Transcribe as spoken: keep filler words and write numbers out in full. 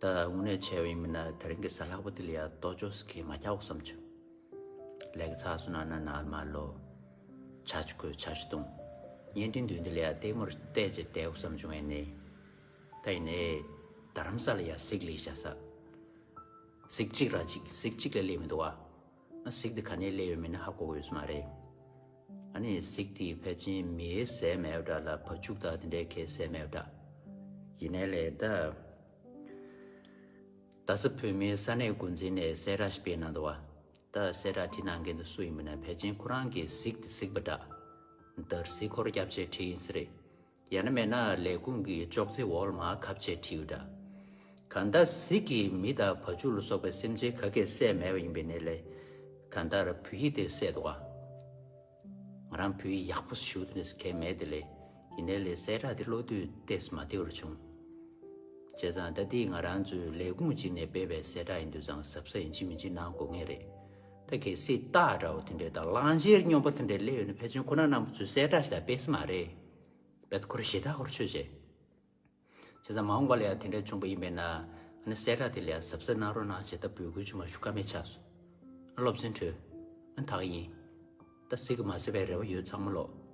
ད་དངོས་གནས་བྱས་པ་ཡིན་མིན་ན་དེ་རིང་གི་གཟའ་ལྷག་པ་དེ་ལ་ཡ་ལྟོ་ཅོག་ཟིག་གིས་མ་རྒྱག་བསམ་བྱུང་། ལས་ཀ་ཚར་སོང་ན་ན་ནར་མར་ལོག་ཇ་ཆུ་བསྐོལ་ཇ་ཆུ་བཏུང་། བརྙན་འཕྲིན་མདུན་དེ་ལ་ཡ་ལྟད་མོར་བལྟས་བྱས་བསྡད་བསམ་བྱུང་ཨེ་ནས། ད་ཡིན་ནའི་རྡ་རམ་ས་ལ་ཡ་གཟིག་སླེབས་བཞག་ས། གཟིག་གཅིག་ར་གཅིག་གཟིག་གཅིག་ལས་སླེབས་མི་འདུག་བ། ཨ་གཟིག་དེ་ག་ནས་སླེབས་ཡོད་མིན་ན་ཧ་གོ་གི་ཡོད་ས་མ་རེད། ཨ་ནི་གཟིག་དེ་ཕལ་ཆེར་མིའི་ཟས་མེད་འདྲ་ལ་བ་ཕྱུགས་དང་དེ་འདྲའི་གའི་ཟས་མེད་འདྲ། ཡིན་ནའི་ལས་ད། རྡ་ས་བོད་མིའི་ས་གནས་འགོ་འཛིན་ནས་གསལ་བསྒྲགས་ཤིག་སྤེལ་གནང་འདུག་བ། ད་གསལ་བསྒྲགས་བྲིས་གནང་མཁན་དེ་སུ་ཡིན་མིན་ན་ཕལ་ཆེར་ཁོ་རང་གིས་གཟིག་དེ་གཟིག་པ་འདྲ། འདར་སིལ་འཁོར་རྒྱབ་བྱས་བྲིས་ཡིན་ས་རེད། ཡང་ན་མེད་ན་ལས་ཁུངས་ཀྱི་ཅོག་ཙེའི་འོག་ལ་མར་ཁབ་བྱས་བྲིས་ཡོད་འདྲ། གང་ལྟར་གཟིག་གིས་མི་དང་བ་ཕྱུགས་ལ་སོགས་པའི་སེམས་ཅན་ག་གེ་བསད་མེད་པ་ཡིན་པའི་ནས་ལས། གང་ལྟར་བོད་ཡིག་དེ་བསད་འདུག་བ། ང་རང་བོད་ཡིག་ཡག་པོ་ཞུ་དུ་ནས་གལ་མེད་དེ་ལས། ཡིན་ནའི་ལས་གསལ་བསྒྲགས་དེ་ཀློག་དུས་ཏོག་ཙམ་མ་བདེ་བར་བྱུང་། བྱས་ཙང་ད་ལྟའི་ང་རང་ཚོའི་ལས་ཁུངས་གཅིག་ནས་སྤེལ་བའི་གསལ་བསྒྲགས་ཡིན་དུས་ཙང་གཟབ་གཟབ་ཡིན་གཅིག་མིན་གཅིག་གནང་དགོས་ངེས་རེད། ད་གལ་སྲིད་རྟགས་འདྲ་བོ་དེ་འདྲའི་དང་གླང་ཆེན་སྨྱོན་པ་དེ་འདྲའི་སླེབས་ཡོད་ན་ཕལ་ཆེར་ཁོ་ན་རྣམ་པ་ཚོས་གསལ་བསྒྲགས་ཤིག་ད་སྤེལ་ས་མ་རེད། བས་ད་ཁོ་རང་ཞེ་དྲག་ཧོར་ཆོས་བྱས། བྱས་ཙང་མ་འོངས་པ་ལ་ཡང་དེ་འདྲ་བྱུང་པ་ཡིན་པས་ན། ཨ་ནི་གསལ་བསྒྲགས་དེ་ལ་ཡང་གཟབ་གཟབ་གནང་རོགས་གནང་ཞེས་ད་འབོད་སྐུལ་ཅིག་མ་ཞུ་ཀ་མེད་ཆགས་སོང་། ཨ་སློབ་ཚན་གྲོལ། ཨ་ནི་ད་ག་ཡིན། ད་གཟིག་གི་མ་བཟོད་པའི་རེ་བ་ཡོད་ཚང་མ་ལོག